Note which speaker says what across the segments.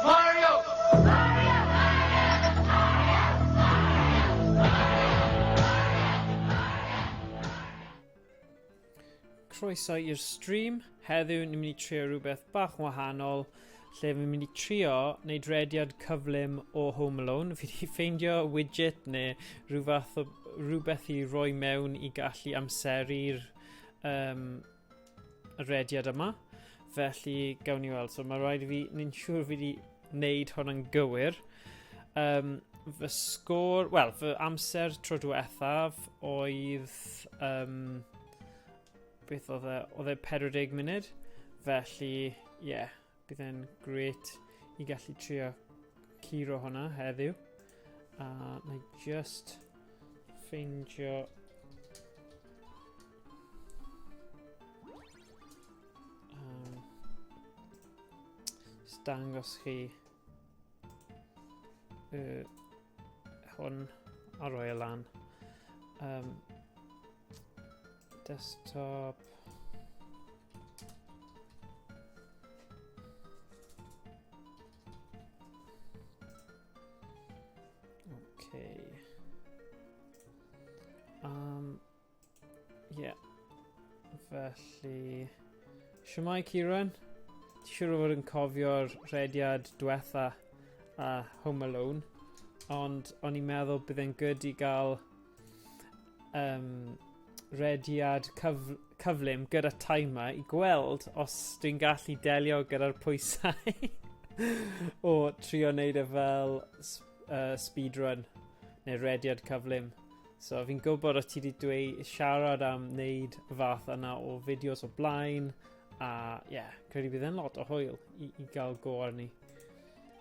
Speaker 1: Mario!
Speaker 2: Croeso i'r stream. Heddiw ni'n mynd i trio rhywbeth bach yn wahanol lle fi'n mynd i trio wneud rediad cyflym o Home Alone. Fi wedi ffeindio widget neu rhyw fath o rhywbeth i roi mewn i gallu amseru'r um, y rediad yma. Felly, gawn ni weld. So mae rhaid i fi, ni'n siŵr fi wedi wneud hwn yn gywir. Um, fy sgôr, wel, fy amser tro diwethaf oedd... Um, beth oedd e? Oedd e 40 munud. Felly, ie, yeah, bydd e'n gret i gallu trio curo hwnna heddiw. A na i just ffeindio just dangos chi hwn a roi e lan. Desktop. Okay. Yeah. Felly... Shwmae, Kieran? Ti siŵr o fod yn cofio'r rhediad diwetha a Home Alone, ond o'n i'n meddwl bydd e'n good i gael rediad cyflym gyda timer i gweld os dwi'n gallu delio gyda'r pwysau o trio wneud e fel speedrun neu rediad cyflym. So fi'n gwybod o ti wedi dweud siarad am wneud y fath yna o fideos o blaen, a ie, yeah, credu bydd e'n lot o hwyl i gael go arni.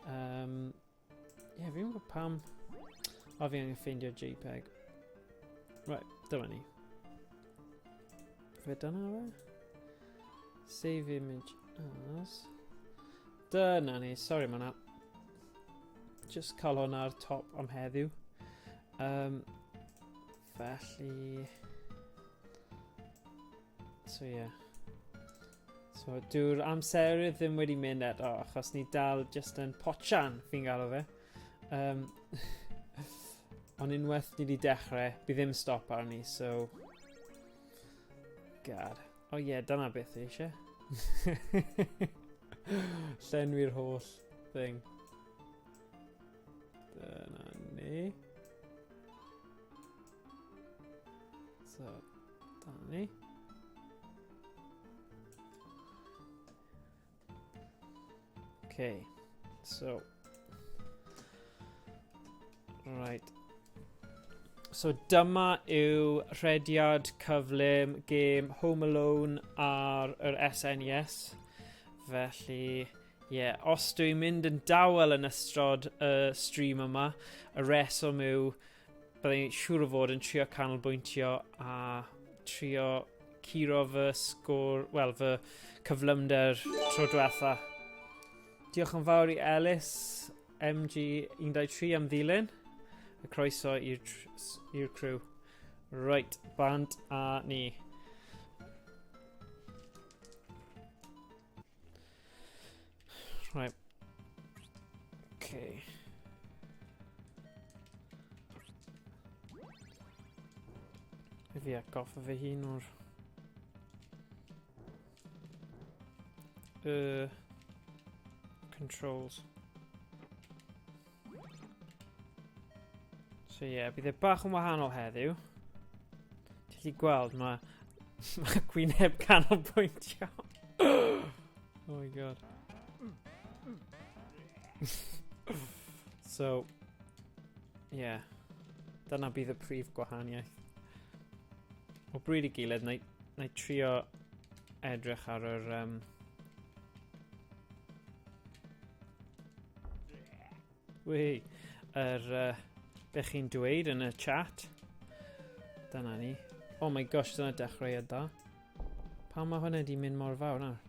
Speaker 2: Ie, yeah, fi'n gwybod pam. O, fi angen ffeindio JPEG. Right, dyma ni. Fe dyna fe? Save image as. Dyna ni, sorry ma' na. Just cael hwnna ar top am heddiw. Felly... So ie. Yeah. So dyw'r amserydd ddim wedi mynd eto, achos ni dal just yn potsian, fi'n galw fe. Ond unwaith ni wedi dechrau, bydd ddim stop arni, so... God. O ie, yeah, dyna beth fi eisiau. Llenwi'r holl thing. Dyna ni. So, dyna ni. Okay, so... Right. So dyma yw rhediad cyflym gêm Home Alone ar yr SNES. Felly, ie, yeah, os dwi'n mynd yn dawel yn ystod y stream yma, y reswm yw byddai'n siŵr o fod yn trio canolbwyntio a trio curo fy sgôr, wel, fy cyflymder tro diwetha. Diolch yn fawr i Ellis MG123 am ddilyn. Y croeso i'r crew. Right, bant a ni. Right. Okay. Fi atgoffa fy hun o'r... Controls. So ie, yeah, bydd e bach yn wahanol heddiw. Ti'n gallu gweld mae gwyneb canolbwyntio. Oh my god. So, yeah. Dyna bydd y prif gwahaniaeth. O bryd i gilydd, na i trio edrych ar yr... Wei, yr... Be chi'n dweud yn y chat. Dyna ni. Oh my gosh, dyna dechreuad da. Pam mae hwnna di mynd mor fawr nawr?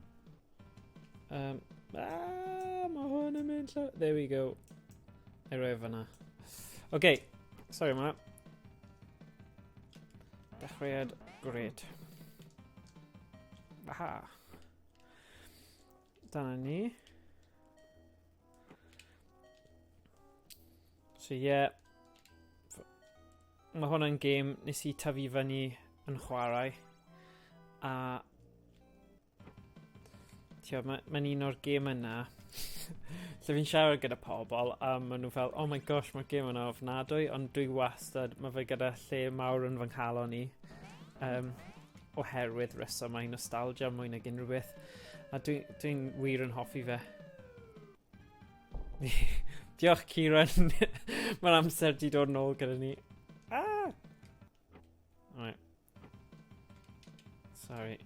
Speaker 2: Mae hwn yn mynd llaw... There we go. I roi fyna. Okay, sorry am hwnna. Dechreuad great. Aha. Dyna ni. So ie, yeah, mae hwnna'n gêm nes i tyfu fyny yn chwarae. A Tio, mae'n ma un o'r gêm yna lle fi'n siarad gyda pobl a maen nhw fel, oh my gosh, mae'r gêm yna ofnadwy, ond dwi wastad, mae fe gyda lle mawr yn fy nghalon i. Um, oherwydd resymau nostalgia mwy nag unrhyw beth. A dwi'n dwi, wir yn hoffi fe. Diolch, Kieran. Mae'r amser di dod nôl gyda ni. Ah! Right. Sorry.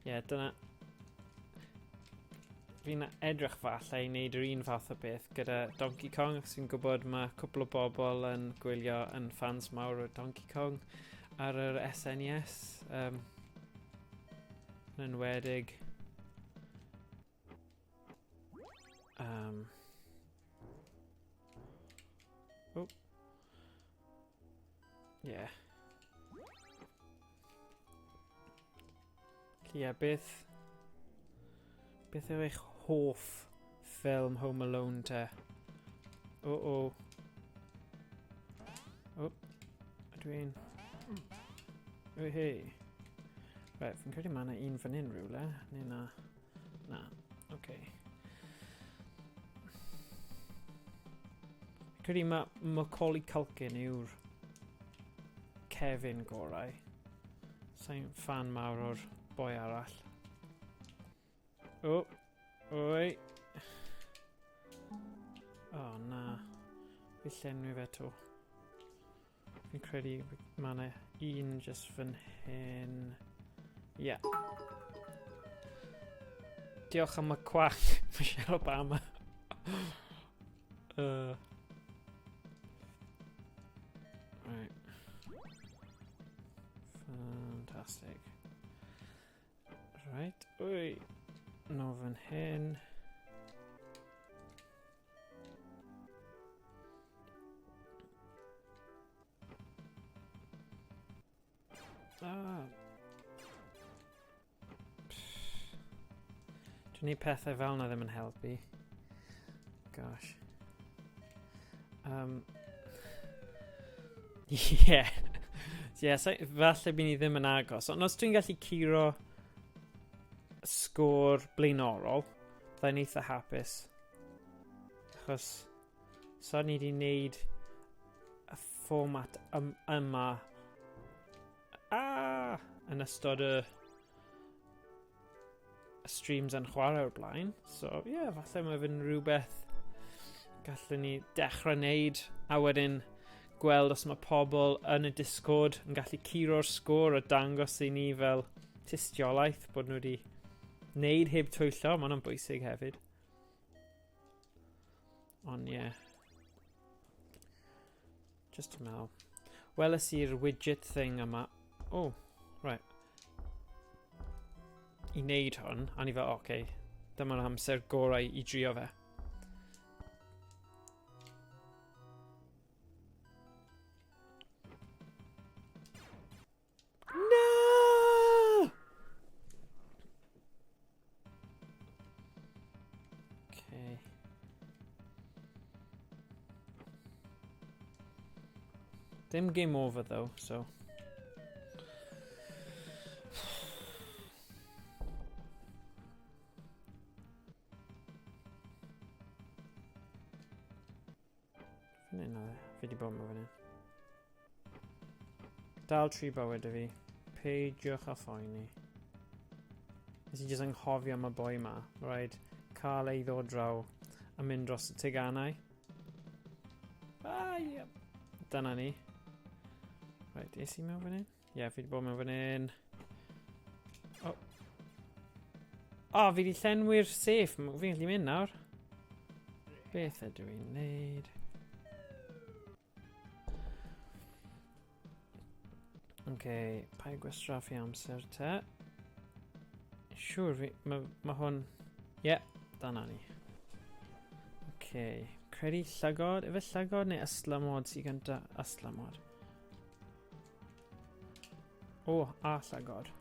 Speaker 2: Ie, yeah, dyna... Fi'n edrych falle i wneud yr un fath o beth gyda Donkey Kong, achos fi'n gwybod mae cwpl o bobl yn gwylio yn fans mawr o Donkey Kong ar yr SNES. Um, yn enwedig Um, oh. Yeah. Yeah, beth... Beth yw eich hoff ffilm Home Alone te? O, o. O, ydw i'n... O, hei. Right, fi'n credu mae yna un fan hyn rhywle. Neu na. Na, oce. Okay. Fi'n credu mae Macaulay Culkin yw'r Kevin gorau. Sa'n fan mawr o'r boi arall. O, oi. O, oh, na. Fi llenwi fe to. Fi'n credu mae yna un just fan hyn. Ie. Yeah. Diolch am y cwac, Michelle Obama. Right. Fantastic. Right, wy. Nôl fan hyn. Ah. Dwi'n neud pethau fel na ddim yn helpu. Gosh. Um, yeah. Yeah, so, falle bydd ni ddim yn agos. Ond os dwi'n gallu curo sgôr blaenorol, byddai'n eitha hapus. Achos so ni wedi wneud y fformat yma ah, yn ystod y, y streams yn chwarae o'r blaen. So, ie, yeah, falle mae fe'n rhywbeth gallwn ni dechrau wneud a wedyn gweld os mae pobl yn y Discord yn gallu curo'r sgôr a dangos i ni fel tystiolaeth bod nhw wedi wneud heb twyllo, mae hwnna'n bwysig hefyd. Ond ie. Yeah. Just yn meddwl. Weles i'r widget thing yma. Oh, right. I wneud hwn, a ni fel, oce, okay, dyma'r amser gorau i drio fe. Na! Okay. Dim game over though, so... Fan hyn oedd e. Fi wedi bod yma fan hyn. Dal tri bywyd y fi. Peidiwch â phoeni. Nes i jyst anghofio am y boi ma. Rhaid cael ei ddod draw a mynd dros y teganau. Ah, yep. Dyna ni. Right, es i mewn fan hyn? Ie, yeah, fi wedi bod mewn fan hyn. Oh. Oh, fi wedi llenwi'r safe. Fi'n gallu mynd nawr. Beth ydw i'n neud? Oce, okay, pa i gwastraffu amser te? Siwr, fi, mae ma hwn... Ie, yeah, dyna ni. Oce, okay. Credu llygod? Efe llygod neu yslamod sy'n gynta? Yslamod. O, a llygod.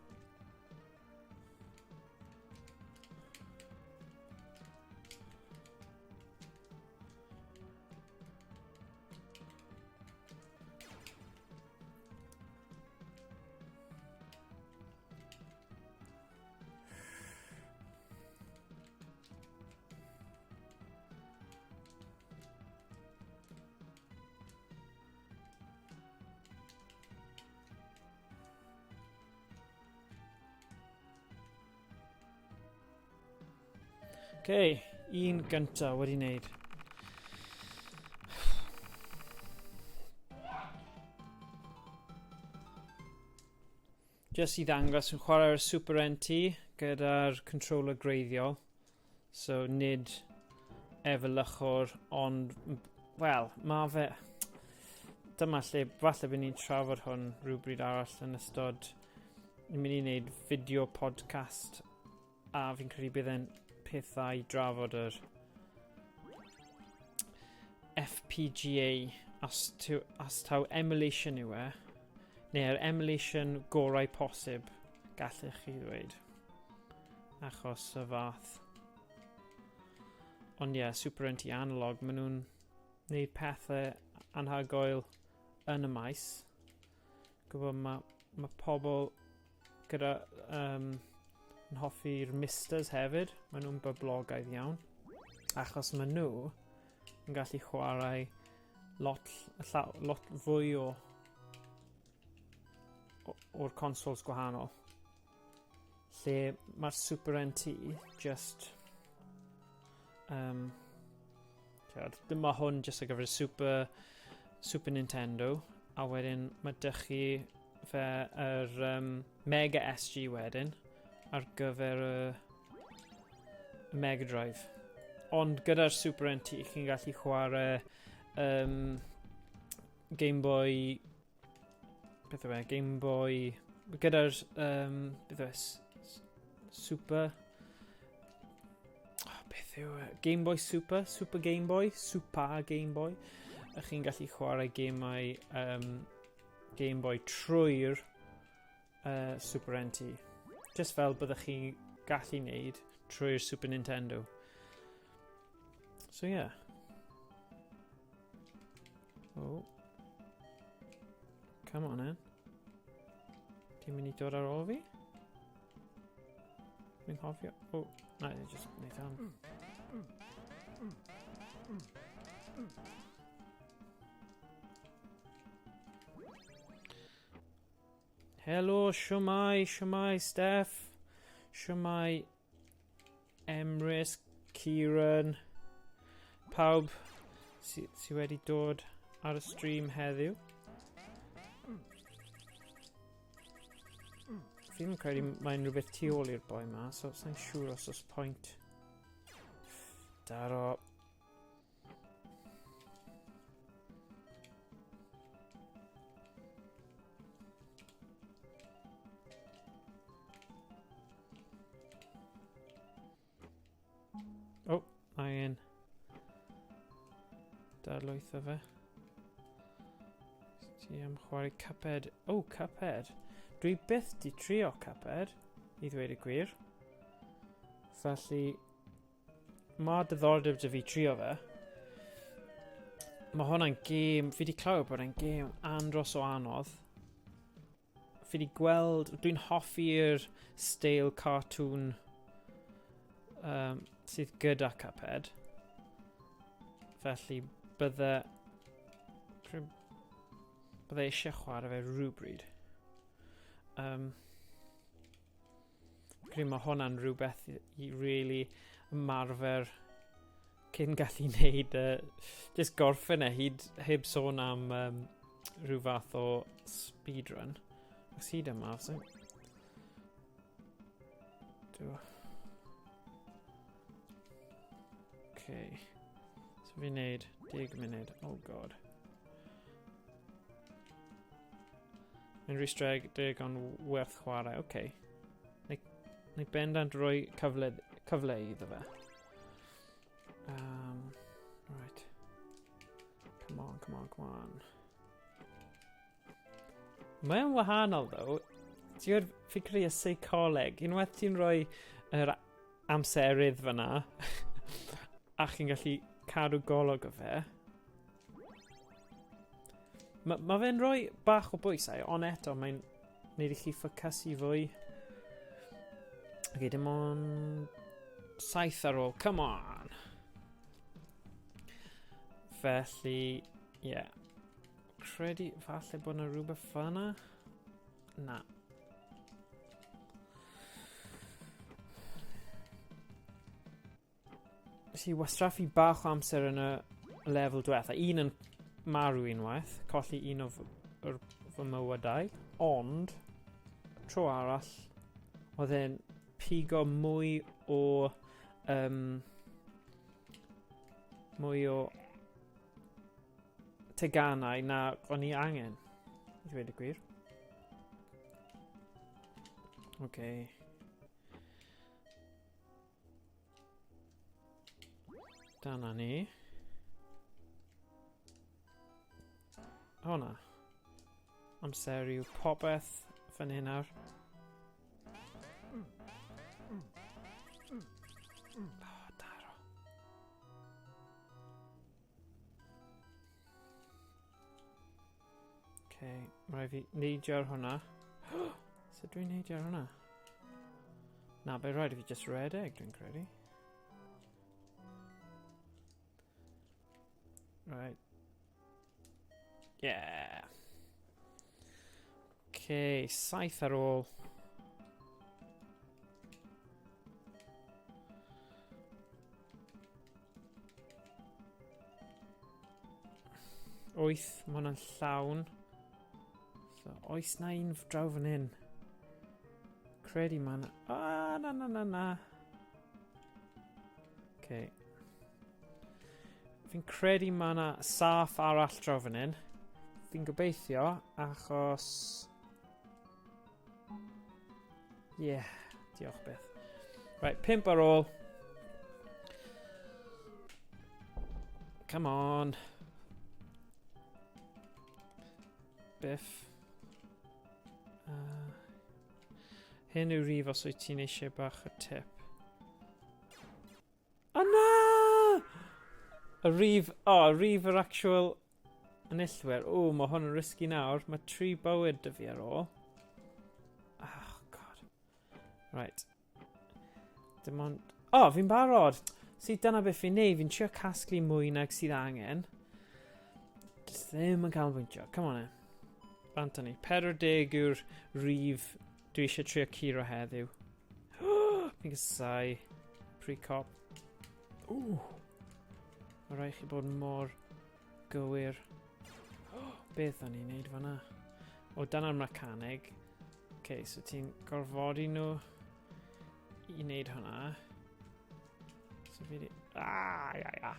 Speaker 2: Okay, un gyntaf wedi wneud. Just i ddangos, yn chwarae'r Super NT gyda'r controller greiddiol. So, nid efelychwr, ond, wel, mae fe... Dyma lle, falle bydd ni'n trafod hwn rhywbryd arall yn ystod... Ni'n mynd i wneud fideo podcast a fi'n credu bydd e'n pethau i drafod yr FPGA as, to, as taw emulation yw e, neu'r emulation gorau posib, gallech chi ddweud. Achos y fath. Ond ie, yeah, Super NT Analog, maen nhw'n gwneud pethau anhygoel yn y maes. Gwybod, mae, mae pobl gyda yn hoffi'r Misters hefyd. Maen nhw'n boblogaidd iawn. Achos maen nhw yn gallu chwarae lot, lot fwy o o'r consoles gwahanol. Lle mae'r Super NT just... dyma hwn just ar gyfer Super, Super Nintendo, a wedyn mae dych chi fe yr Mega SG wedyn ar gyfer y Mega Drive. Ond gyda'r Super NT chi'n gallu chwarae Game Boy... Beth yw e? Game Boy... Gyda'r... Beth yw e? Super... Oh, beth yw e? Game Boy Super? Super Game Boy? Super Game Boy? A chi'n gallu chwarae gemau Game Boy trwy'r Super NT. Just fel byddech chi'n gallu wneud trwy'r Super Nintendo. So yeah. Oh. Come on then. Ti'n mynd i dod ar ôl fi? Fi'n cofio. Oh, na, just wneud hwn. Helo, siwmai, siwmai, Steph. Siwmai, Emrys, Kieran. Pawb sy, sy wedi dod ar y stream heddiw. Fi'n credu mae'n rhywbeth tu ôl i'r boi ma, so sa'n siŵr os oes pwynt. Daro. Oh, angen darlwytho fe. Ti am chwarae Cuphead. Oh, Cuphead. Dwi byth di trio Cuphead, i ddweud y gwir. Felly, mae diddordeb dy fi trio fe. Mae hwnna'n gêm, fi di clywed bod e'n gêm andros o anodd. Fi di gweld, dwi'n hoffi'r steil cartoon sydd gyda Cuphead. Felly bydde eisiau chwarae fe rhywbryd. Credu mae hwnna'n rhywbeth i really ymarfer cyn gallu wneud, just gorffen e hyd heb sôn am rhyw fath o speedrun. Os hyd yma, so... Okay. So fi'n neud 10 munud. Oh god. Mae'n rhwystredig ond werth chwarae. Okay. Neu bendant roi cyfle, cyfle iddo fe. Right. Come on, come on, come on. Mae'n wahanol, though. Ti'n gwybod, fi'n credu y seicoleg. Unwaith ti'n rhoi yr amserydd fyna, a chi'n gallu cadw golwg o fe, mae ma fe'n rhoi bach o bwysau, ond eto mae'n gwneud i chi ffocysu fwy. Ok, dim ond 7 ar ôl. Come on! Felly, ie. Yeah. Credu falle bod yna rhywbeth fanna. Na. Nes i wastraffu bach o amser yn y lefel diwetha. Un yn marw unwaith, colli un o fy mywydau, ond tro arall oedd e'n pigo mwy o mwy o teganau na o'n i angen, i ddweud y gwir. Okay. Dyna ni. O na. Amser yw popeth fan hyn nawr. Oh, daro. Okay, mae rhaid fi neidio ar hwnna. Sut dwi'n neidio ar hwnna? Na, fe rhaid i fi just redeg, dwi'n credu. Right. Yeah. Okay, 7 ar ôl. 8, mae hwnna'n llawn. So, oes na un draw fan hyn? Credu mae na... Ah, na, na, na, na. Okay. Fi'n credu mae na saff arall draw fan hyn. Fi'n gobeithio, achos... Yeah, diolch beth. Right, 5 ar ôl. Come on. Biff. Hyn yw rif os wyt ti'n eisiau bach o tip. O na! Y rif, o, oh, rif yr actual enillwyr. O, mae hwn yn risky nawr. Mae 3 bywyd dy fi ar ôl. Oh, God. Right. Dim ond... O, oh, fi'n barod! See, dyna beth fi'n neud. Fi'n trio casglu mwy nag sydd angen. Just ddim yn canolbwyntio. Come on, e. Bant ni. 40 yw'r rif dwi eisiau trio curo heddiw. Fi'n gysau. Pre-cop. Ww. Mae rhaid chi bod mor gywir. Beth o'n i'n neud fanna? O, dyna'r mecanig. Okay, so ti'n gorfodi nhw i wneud hwnna. So fi di... Ah, ia, ia.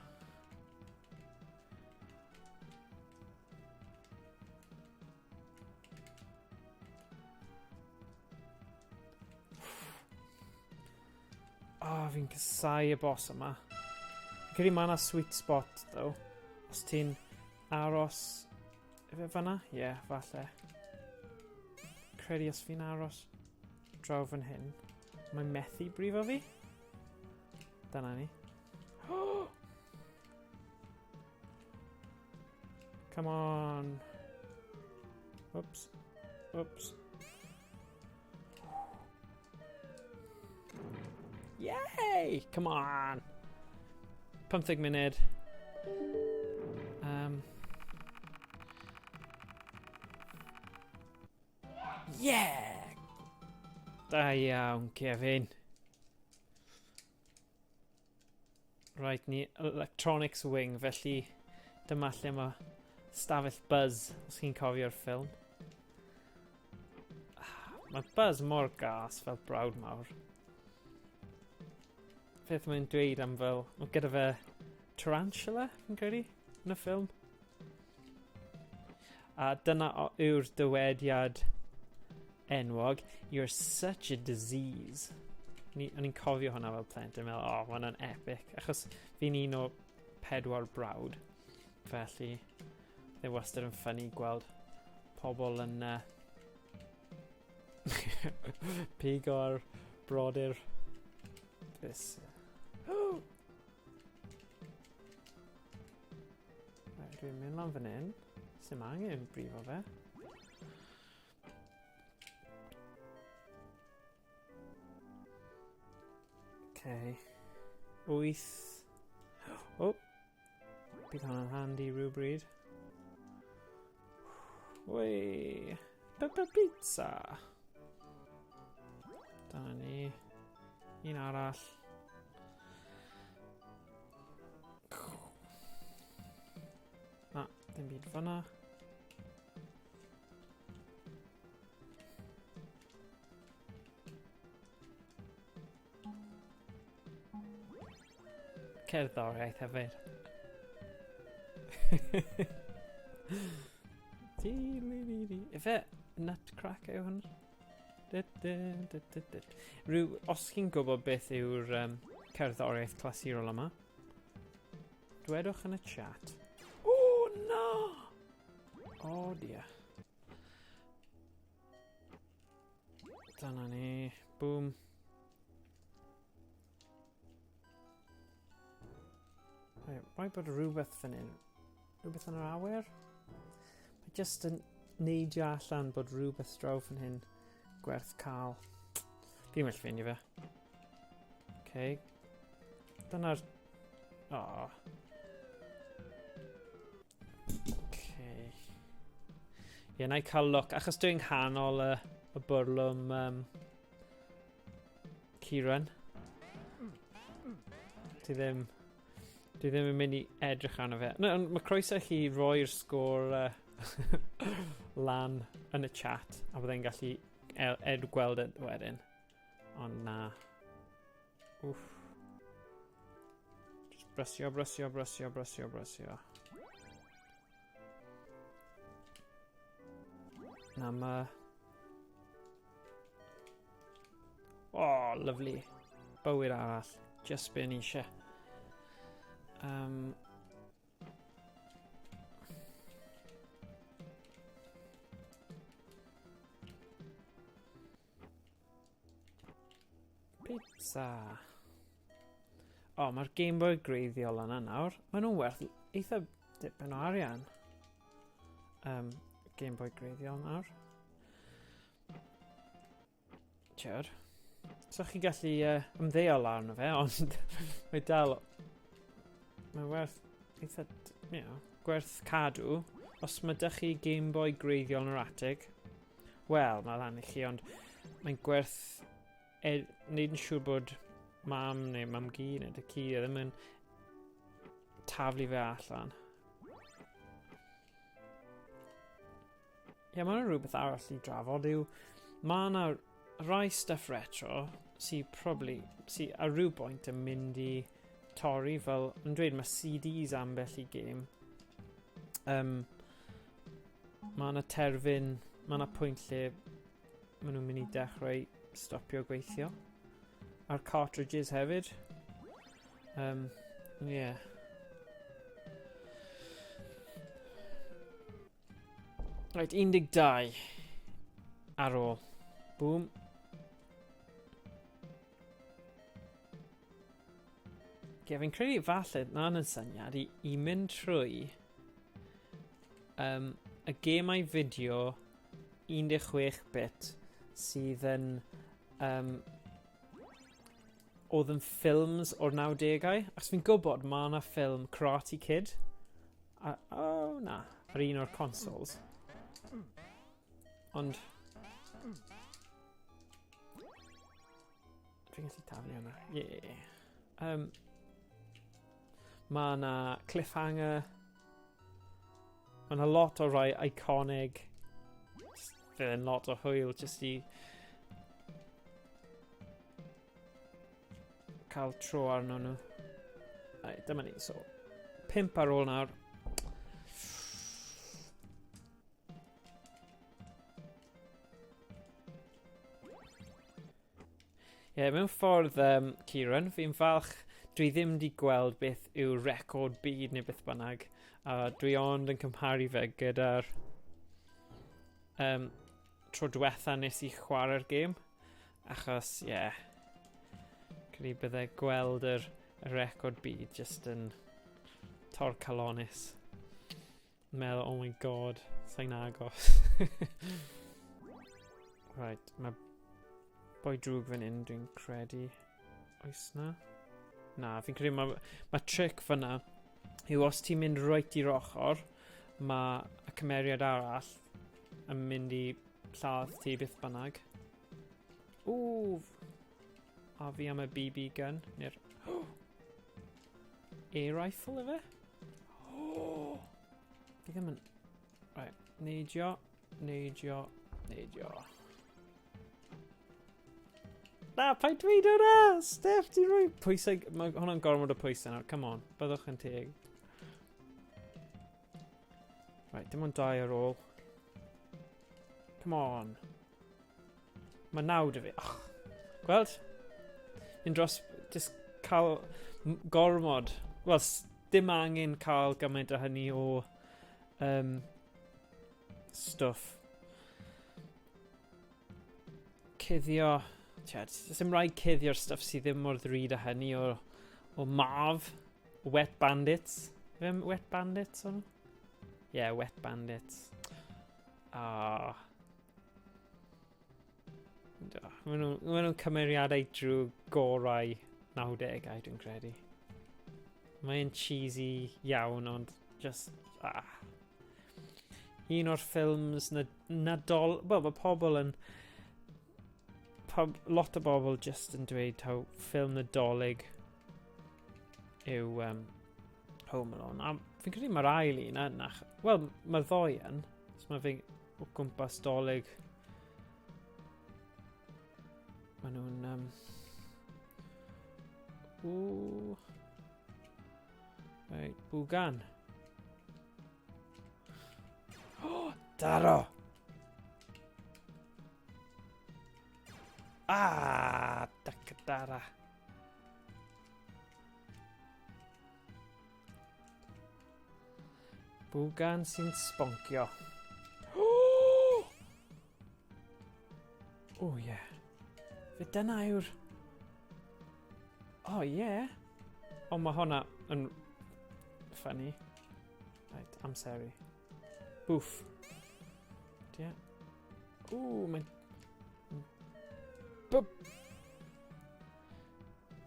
Speaker 2: Oh, fi'n casau y boss yma. Fi'n credu mae yna sweet spot, though. Os ti'n aros... Efe fanna? Ie, yeah, falle. Credu os fi'n aros draw fan hyn, mae'n methu brifo fi. Dyna ni. Come on. Oops. Oops. Yay! Come on! 15 munud. Yeah! Da iawn, Kevin. Right, ni Electronics Wing, felly dyma lle mae stafell Buzz, os chi'n cofio'r ffilm. Mae Buzz mor gas fel brawd mawr. Beth mae'n dweud am fel, mae gyda fe tarantula, fi'n credu, yn y ffilm. A dyna yw'r dywediad enwog, you're such a disease. O'n i'n cofio hwnna fel plentyn, meddwl, oh, mae hwnna'n epic. Achos fi'n un o 4 brawd, felly they wastad yn ffynnu gweld pobl yn pigo ar brodyr. This. Right, dwi'n mynd lan fan hyn. Sim angen brifo fe. Okay. 8. Oh. Bydd hwnna'n handy rhywbryd. Wei. Pepper pizza. Dyna ni. Un arall. Fyna. Cerddoriaeth hefyd. Ife Nutcracker yw hwn? Rhyw, os chi'n gwybod beth yw'r cerddoriaeth clasurol yma, dwedwch yn y chat. O, na! O, dear. Dyna ni. Boom. Rhaid bod rhywbeth fan hyn. Rhywbeth yn yr awyr? Mae jyst yn neidio allan bod rhywbeth draw fan hyn gwerth cael. Fi'n well ffeindio fe. Okay. Dyna'r... Oh. Okay. Ie, yeah, na i cael look. Achos dwi'n nghanol y bwrlwm Kieran. Ti ddim... Dwi ddim yn mynd i edrych arno fe. No, ond mae croeso i chi roi'r sgôr lan yn y chat, a byddai'n gallu gweld e wedyn. Ond na. Wff. Just brysio, brysio, brysio, brysio, brysio. Na, ma... Oh, lovely. Bywyd arall. Just be ni eisiau. Pizza. O, oh, mae'r Game Boy greiddiol yna nawr. Maen nhw'n werth eitha dipyn o arian. Game Boy greiddiol nawr. Tiwr. So chi'n gallu ymddeol arno fe, ond mae dal... Mae werth eitha, you know, gwerth cadw. Os mae dych chi Game Boy greiddiol yn yr atig, wel, mae lan i chi, ond mae'n gwerth wneud yn siŵr bod mam neu mam-gu neu dy ci ddim yn taflu fe allan. Ie, yeah, mae'n rhywbeth arall i drafod yw, mae yna rai stuff retro sy'n probably, sy ar ryw bwynt yn mynd i torri, fel, yn dweud mae CDs ambell i gêm. Mae yna terfyn, mae yna pwynt lle maen nhw'n mynd i dechrau stopio gweithio. A'r cartridges hefyd. Yeah. Right, 12 ar ôl. Boom. Ie, fi'n credu falle na yn syniad i mynd trwy y gemau fideo 16-bit sydd yn oedd yn ffilms o'r 90au. Achos fi'n gwybod mae yna ffilm Karate Kid. A, oh, na, ar un o'r consoles. Ond... Dwi'n gallu taflu hwnna. Yeah. Mae yna Cliffhanger. Mae yna lot o rai iconic. Just fydd yn lot o hwyl jyst i cael tro arno nhw. Right, dyma ni. So, 5 ar ôl nawr. Ie, yeah, mewn ffordd, Kieran, fi'n falch dwi ddim wedi gweld beth yw record byd neu beth bynnag. A dwi ond yn cymharu fe gyda'r tro diwetha nes i chwarae'r gêm. Achos, ie, yeah, credu bydde gweld yr record byd just yn torcalonnus. Meddwl, oh my god, sa'n agos. Right, mae boi drwg fan hyn, dwi'n credu. Oes na? Na, fi'n credu mae trick fyna yw os ti'n mynd reit i'r ochr, mae y cymeriad arall yn mynd i lladd ti beth bynnag. Ww! A fi am y BB gun, neu'r... Air rifle efe? Fi ddim yn... Neidio, neidio, neidio. Na, paid dweud hwnna! Steph, ti'n rhoi pwysau... Mae hwnna'n gormod o pwysau nawr, come on. Byddwch yn teg. Right, dim ond dau ar ôl. Come on. Mae naw dy fi. Oh. Gweld? Un dros... Just cael gormod. Wel, dim angen cael gymaint o hynny o stwff. Cuddio. Tiad, dim rhaid cuddio'r stwff sydd ddim mor ddrud â hynny o, o Marv. Wet Bandits. Ddim Wet Bandits o'n? Yeah, Wet Bandits. Ah. Maen nhw'n ma nhw cymeriadau drwy gorau 90au, dwi'n credu. Mae'n cheesy iawn, ond just... Ah. Un o'r ffilms na, nadol... Wel, mae pobl yn... Lot o bobl just yn dweud taw ffilm Nadolig yw Home Alone. A fi'n credu mae'r ail un yn... Wel, mae'r ddoi yn. So mae fi o gwmpas Dolig. Maen nhw'n... Ww. Right, bwgan. Oh, daro! Ah, dacadara. Bwgan sy'n sboncio. Oh! Oh, yeah. Fe dyna yw'r... Oh, yeah. Oh, mae hwnna yn funny. Right, amseru. Boof. Yeah. Ooh, mae'n... Bwp!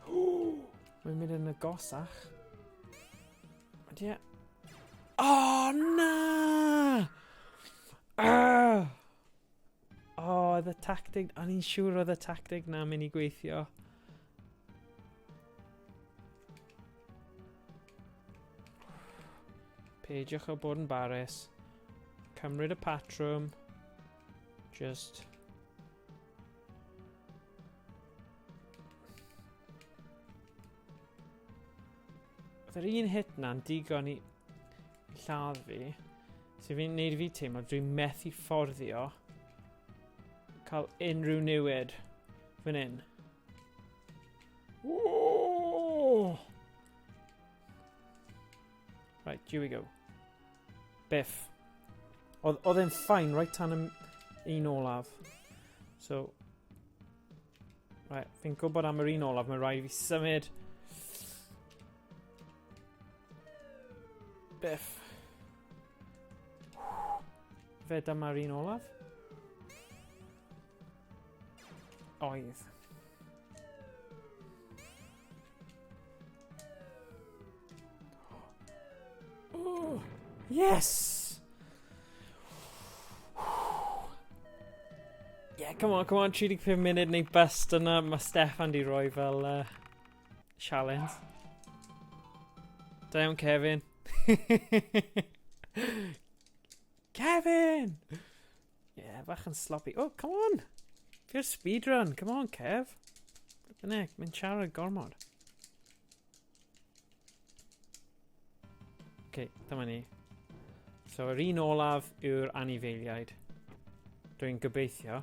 Speaker 2: Ooh, mae'n mynd yn agosach. Ydy e... Oh, na! Ah! Oh, oedd y tactig... O'n i'n siŵr oedd y tactig na'n mynd i gweithio. Peidiwch o bod yn barus. Cymryd y patrwm. Just... Oedd yr un hit na'n digon i lladd fi. Sy'n fi'n neud i fi teimlo dwi'n methu fforddio cael unrhyw newid fan hyn. Whoa! Right, here we go. Biff. Oedd e'n fine right tan y un olaf. So, right, fi'n gwybod am yr un olaf, mae rhaid i fi symud. Biff. Fe dyma'r un olaf. Oedd. Oh, yes! Yeah, come on, come on, 35 munud neu bust yna. Mae Steffan di roi fel challenge. Da iawn, Kevin. Kevin! Yeah, bach yn sloppy. Oh, come on! Fi'r speedrun. Come on, Kev. Flippin' heck, mae'n siarad gormod. Okay, dyma ni. So, yr un olaf yw'r anifeiliaid. Dwi'n gobeithio.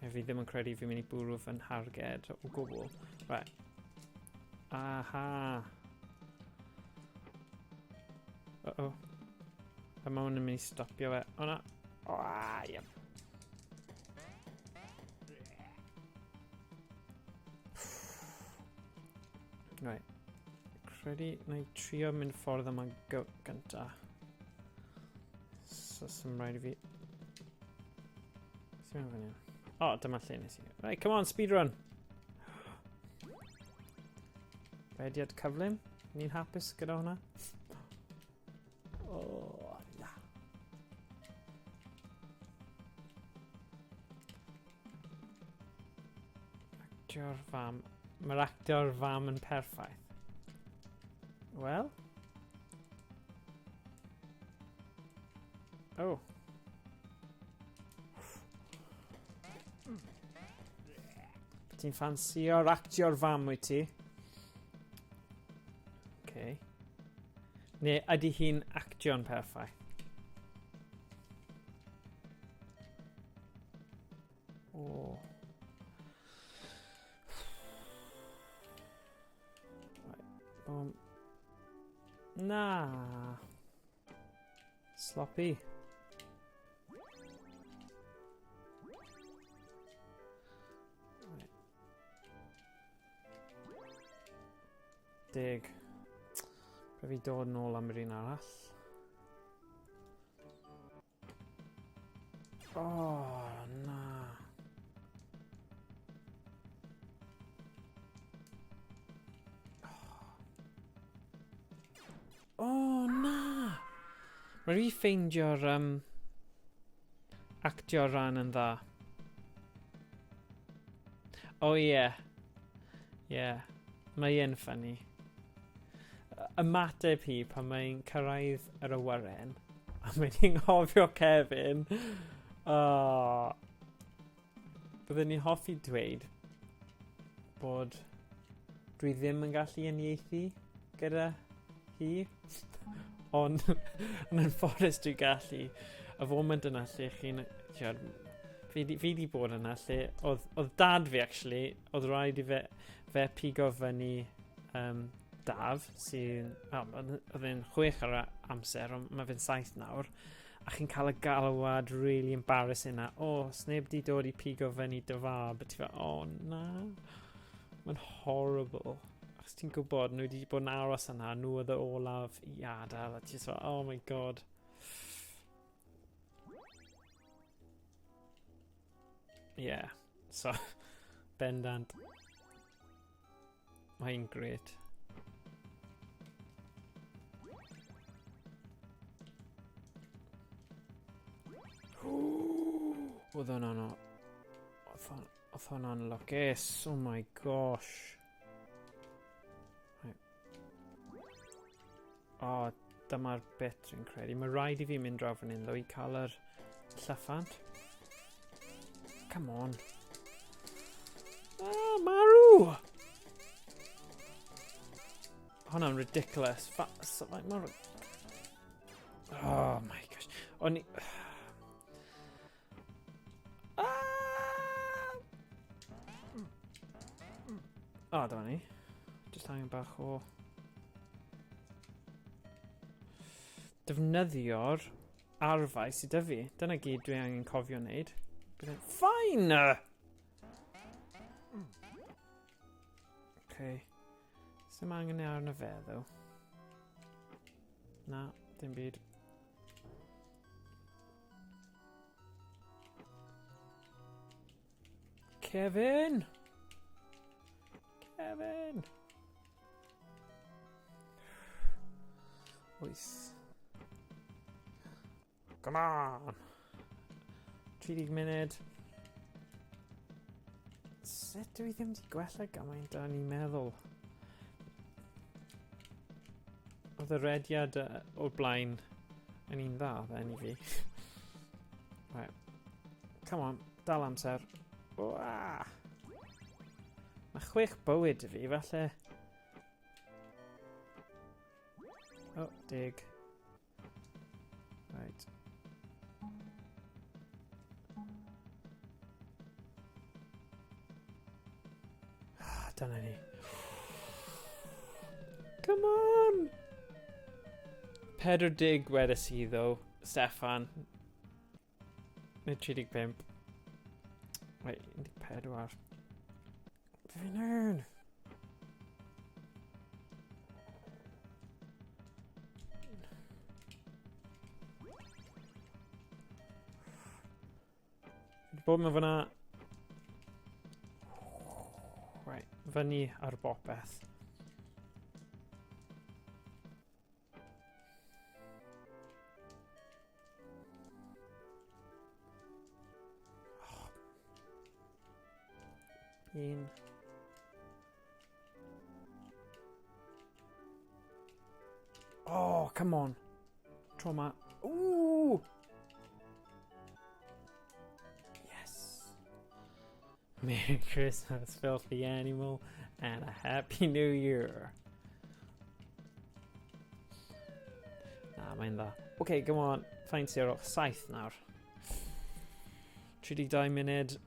Speaker 2: E fi ddim yn credu fi'n mynd i bwrw fy nharged o gwbl. Right. Aha. Uh-oh. A mae hwn yn mynd i stopio fe. O na. O, ah, yep. Right. Credu na i trio mynd ffordd yma gynta. So, sy'n rhaid i fi... Sy'n mynd fan hyn? O, dyma lle nes i. Right, come on, speedrun! Rediad cyflym. Ni'n hapus gyda hwnna. Oh, na. Actio'r fam. Mae'r actio'r fam yn perffaith. Wel. Oh. Ti'n ffansio'r actio'r fam wyt ti? Okay. Neu ydy hi'n actio'n perffaith? Oh. Right. Boom. Na. Sloppy. Right. Deg. Rhaid fi dod nôl am yr un arall. Oh, na. Oh, na! Mae rhi ffeindio'r um, actio rhan yn dda. Oh, ie. Yeah. Ie. Yeah. Mae e'n ffynnu. Ymateb hi pan mae'n cyrraedd yr awyren a mae'n anghofio Kevin. Oh. Byddwn ni'n hoffi dweud bod dwi ddim yn gallu uniaethu gyda hi, ond yn anffodus dwi'n gallu. Y foment yna lle chi'n... Fi di, fi di bod yna lle oedd, oedd dad fi actually, oedd rhaid i fe, fe pigo fyny um, Daf, sy'n... Oh, oedd e'n chwech ar amser, ond mae fe'n saith nawr. A chi'n cael y galwad really embarrassing na, o, oh, sneb di dod i pigo fyny dy fab. A ti fel, o, oh, na. Mae'n horrible. Achos ti'n gwybod, nhw wedi bod yn aros yna, nhw oedd y olaf i adael, a ti'n fel, oh my god. Yeah, so, bendant. Mae'n great. Oedd hwnna'n... Oedd hwnna'n lwcus. Oh my gosh. Right. O, dyma'r bit dwi'n credu. Mae rhaid i fi mynd draw fan hyn ddo i cael yr llyffant. Come on. Ah, marw! Hwnna'n ridiculous. Fa so, like, marw. Oh my gosh. O'n i... Ah! O, oh, dyma ni. Just angen bach o... Defnyddio'r arfau sydd 'da fi. Dyna gyd dwi angen cofio wneud. Bydd fine! Okay. Sdim angen e arno fe, ddo. Na, dim byd. Kevin! Kevin! Oes. Come on! 30 munud. Sut dwi ddim wedi gwella gymaint o'n i'n meddwl? Oedd y rediad o'r blaen yn un dda, then, i fi. Right. Come on, dal amser. Wah! Mae chwech bywyd i fi, falle. Oh, dig. Right. Ah, dyna ni. Come on! 40 wedes i ddo, Steffan. Neu 35. Wait, 14. Fi'n earn! Bod mewn fyna. Right, fyny ar bopeth. Un. Oh, come on. Tro ma. Ooh! Merry Christmas, filthy animal, and a Happy New Year. Na, mae'n dda. OK, come on. Faint sy'n ar ôl? 7 nawr. 32 munud.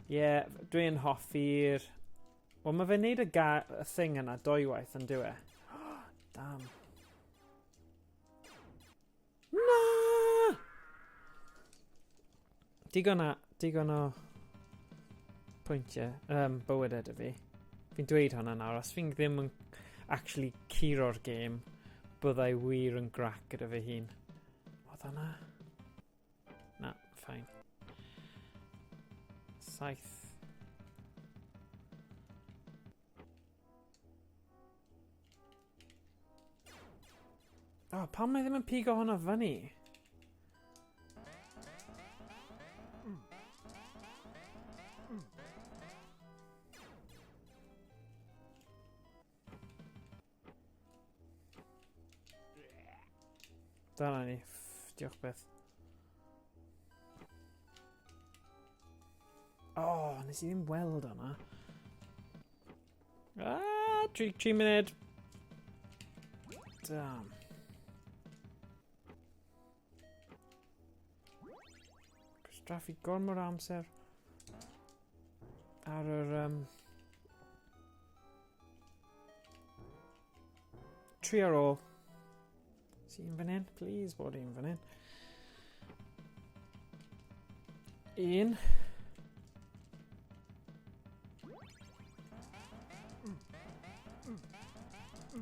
Speaker 2: Ie, yeah, dwi'n hoffi'r... Wel, mae fe'n neud y, y thing yna dwywaith yn dyw e. Damn. Na! Digon a, digon o pwyntiau, bywydau dy fi. Fi'n dweud hwnna nawr, os fi'n ddim yn actually curo'r gêm, byddai wir yn grac gyda fy hun. Oedd hwnna? Na, fine. 7. Oh, pam mae ddim yn pigo hwnna fyny? Dyna ni. Diolch beth. Oh, nes i ddim weld hwnna. Ah, 3 munud. Damn. Gwastraffu gormod o amser ar yr... 3 ar ôl. Is un fan hyn? Please bod un fan hyn. 1.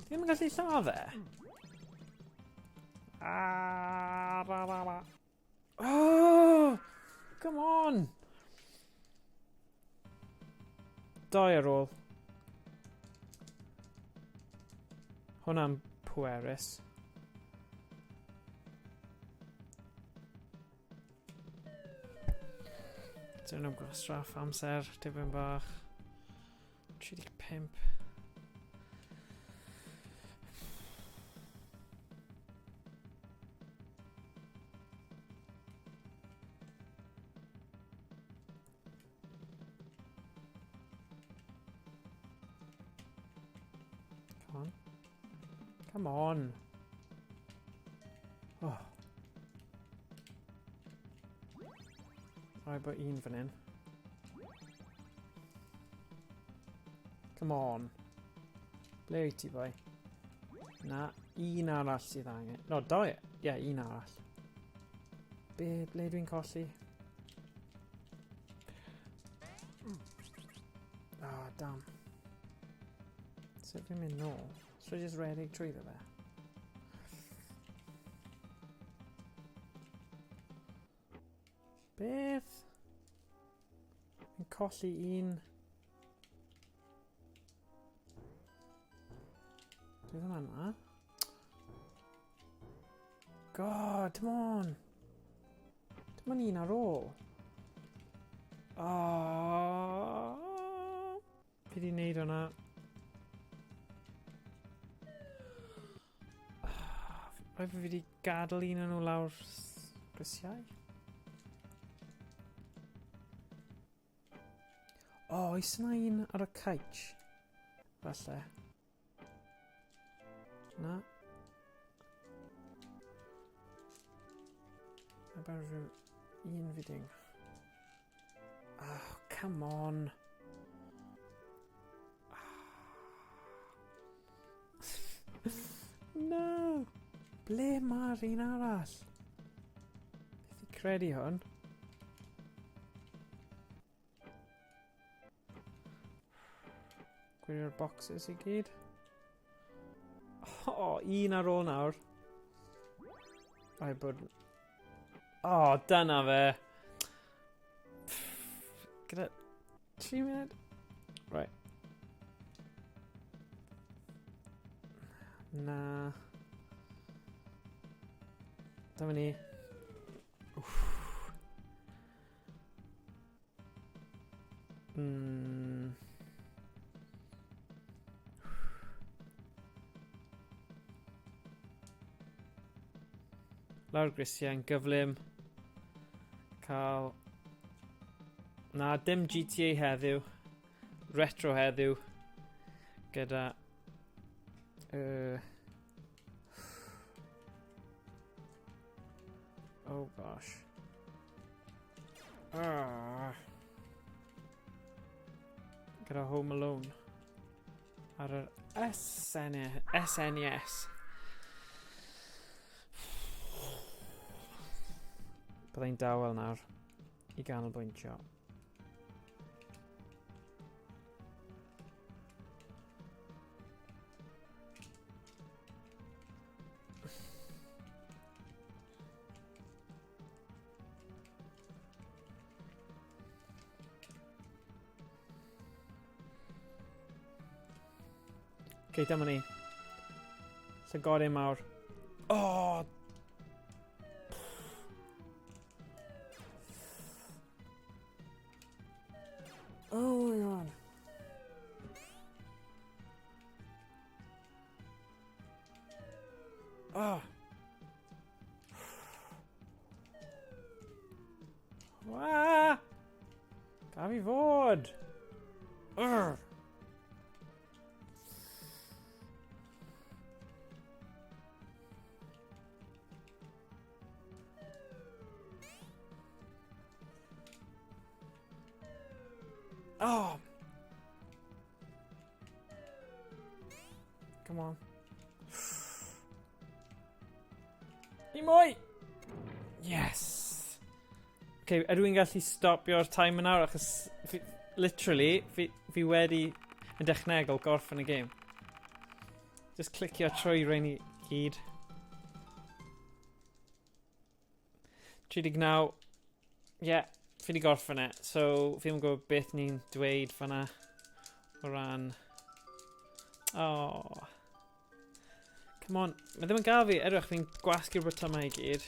Speaker 2: Ddim yn gallu lladd e. Ah, ra, ra, ra. Oh! Come on! 2 ar ôl. Hwnna'n pwerus. Dyn nhw'n gwastraff amser, dipyn bach. 35. Come on. Come on. Oh. Rhaid bod un fan hyn. Come on. Ble wyt ti, boi? Na, un arall sydd angen. No, 2. Ie, yeah, un arall. Ble dwi'n colli? Oh, damn. Sut fi'n mynd nôl? So I just redeg trwyddo fe? Beth? Fi'n colli un. Dwi ddim yna. God, come on. Dim ond un ar ôl. Oh. Fi di wneud hwnna. Rhaid fi wedi gadael un o'n nhw lawr grisiau. O, oh, oes yna un ar y caets? Falle. Na. Mae bara rhyw un fiding. Oh, come on. No! Ble mae'r un arall? Beth i credu hwn? Gwirio'r boxes i gyd. Oh, un ar ôl nawr. Rhaid bod... Oh, dyna fe. Gyda 3 munud. Right. Na. Dyma ni. Uff. Lawr grisiau yn gyflym. Cael... Na, dim GTA heddiw. Retro heddiw. Gyda... Oh gosh. Ah. Gyda Home Alone. Ar yr SNES. Byddai'n dawel nawr i ganolbwyntio. Ok, dyma ni. Llygodau mawr. Oh! Oh my god. Ah! Wah! Gaf i fod! Urgh! Oh! Come on. I mwy! Yes! Okay, ydw i'n gallu stopio'r timer nawr achos fi, literally, fi wedi yn dechnegol gorffen y game. Just clicio trwy rhain i gyd. 39. Yeah, fi wedi gorffen e. So, fi ddim yn gwybod beth ni'n dweud fanna o ran... Oh. Come on. Mae ddim yn gael fi. Edrych, fi'n gwasgu'r botymau i gyd.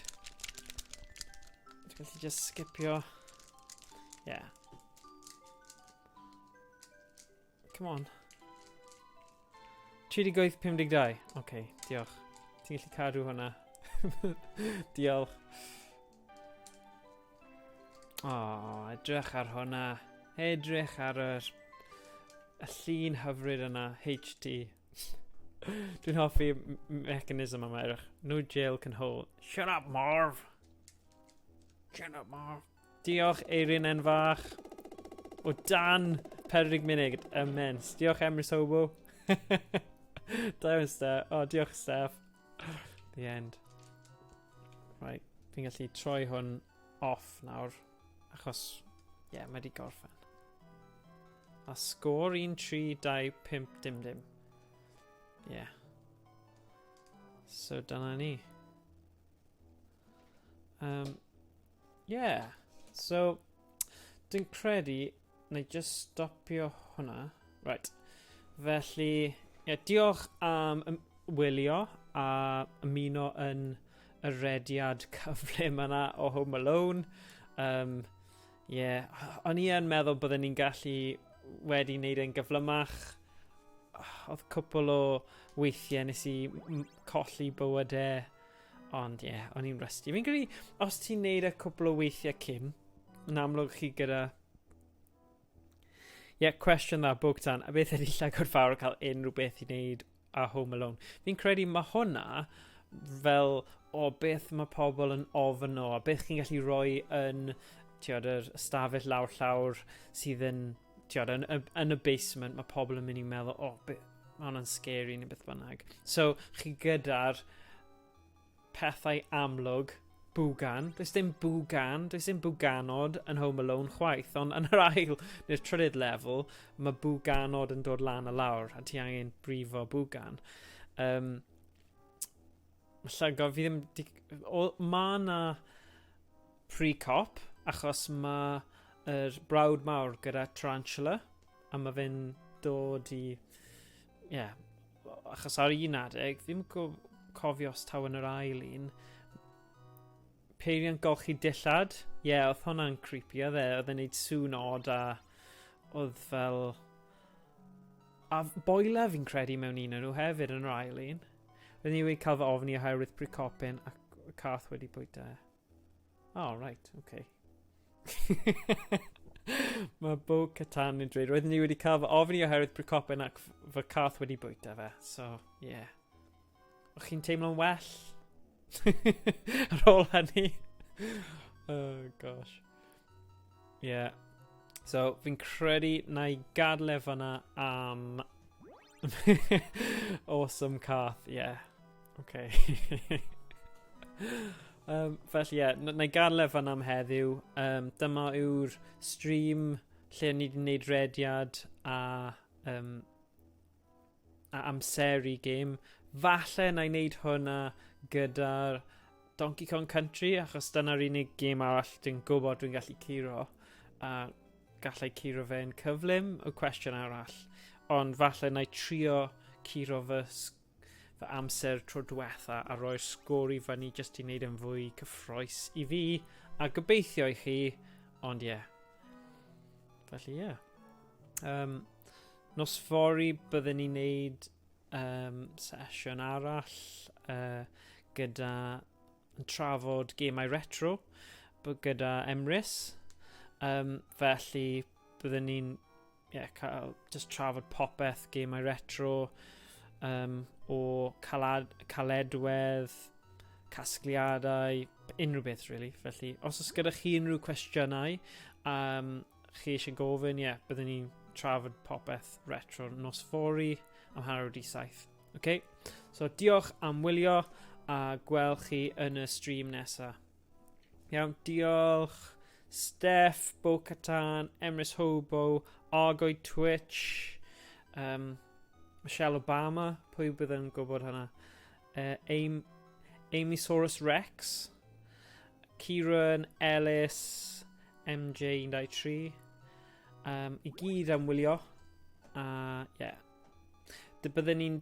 Speaker 2: Dwi'n gallu just skipio. Yeah. Come on. 38.52. Oce, okay, diolch. Ti'n gallu cadw hwnna. Diolch. O, oh, edrych ar hwnna. Edrych ar y llun hyfryd yna, HD. Dwi'n hoffi mechanism yma, edrych. No jail can hold. Shut up, Marv! Shut up, Marv! Diolch, Eirin En Fach. O dan 40 munud, immense. Diolch, Emrys Hobo. Da iawn, Steph. O, oh, diolch, Steph. The end. Right, fi'n gallu troi hwn off nawr, achos, ie, yeah, mae di gorffen. A sgôr 1, 3, 2, 5, dim dim. Ie. Yeah. So dyna ni. Yeah. So, dwi'n credu na i just stopio hwnna. Right. Felly, yeah, diolch am wylio a ymuno yn y rediad cyflym yna o Home Alone. Yeah, o'n i yn meddwl byddwn ni'n gallu wedi wneud e'n gyflymach. Oedd cwpl o weithiau nes i colli bywydau, ond ie, yeah, o'n i'n rusty. Fi'n credu, os ti'n neud y cwpl o weithiau cyn, yn amlwg chi gyda... Ie, yeah, cwestiwn dda, Bogdan. A beth ydy llygod fawr cael unrhyw beth i wneud a Home Alone? Fi'n credu mae hwnna fel, o, beth mae pobl yn ofyn o, a beth chi'n gallu rhoi yn, tiod, yr ystafell lawr llawr sydd yn, tiod, yn y basement, mae pobl yn mynd i meddwl, o, oh, mae hwnna'n scary neu beth bynnag. So, chi gyda'r pethau amlwg, bwgan. Does dim bwgan, does dim bwganod yn Home Alone chwaith, ond yn yr ail neu'r trydydd lefel, mae bwganod yn dod lan a lawr, a ti angen brifo bwgan. Llygod, fi ddim... Mae na pre-cop, achos mae yr brawd mawr gyda tarantula, a mae fe'n dod i... Yeah, achos ar un adeg, ddim cofio os taw yn yr ail un, peiriant golchi dillad. Ie, yeah, oedd hwnna'n creepy, oedd e? Oedd e'n neud sŵn odd a oedd fel... A boiler fi'n credu mewn un o'n nhw hefyd yn yr ail un. Oedd ni wedi cael fy ofni oherwydd prycopyn ac cath wedi bwyta. E. Oh, right, okay. Mae Bo Catan yn dweud, roeddwn i wedi cael fy ofni oherwydd prycopen ac fy cath wedi bwyta fe. So, yeah. O'ch chi'n teimlo'n well ar ôl hynny? Oh, gosh. Yeah. So, fi'n credu na i gadle fyna am awesome cath, yeah. Okay. Felly, ie, yeah, na i gadle fyna am heddiw. Dyma yw'r stream lle ni wedi gwneud rediad a amseru gêm. Falle na i wneud hwnna gyda'r Donkey Kong Country, achos dyna'r unig gêm arall dwi'n gwybod dwi'n gallu curo. A gallai curo fe'n cyflym, y cwestiwn arall. Ond falle na i trio curo fy amser tro diwetha a roi'r sgôr i fyny jyst i wneud yn fwy cyffroes i fi a gobeithio i chi, ond ie. Yeah. Felly ie. Yeah. Nos fory byddwn ni'n neud sesiwn arall gyda yn trafod gemau retro gyda Emrys. Felly byddwn ni'n, yeah, cael just trafod popeth gemau retro o caledwedd, casgliadau, unrhyw beth really. Felly, os oes gyda chi unrhyw cwestiynau chi eisiau gofyn, ie, yeah, byddwn ni'n trafod popeth retro nos fory am 6:30. Okay? So diolch am wylio a gweld chi yn y stream nesaf. Iawn, diolch Steph, Bo Catan, Emrys Hobo, Argoed Twitch, Michelle Obama, pwy bydd yn gwybod hynna? Amysaurus Rex, Kieran Ellis, MJ13, i gyd am wylio. A, yeah. Byddwn ni'n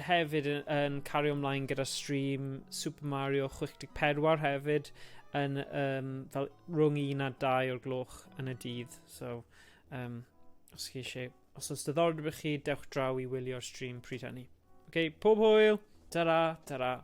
Speaker 2: hefyd yn cario ymlaen gyda stream Super Mario 64 hefyd yn fel rhwng 1 a 2 o'r gloch yn y dydd. So, os chi eisiau, os oes diddordeb i chi, dewch draw i wylio'r stream pryd hynny. OK, pob hwyl! Ta-ra, ta-ra.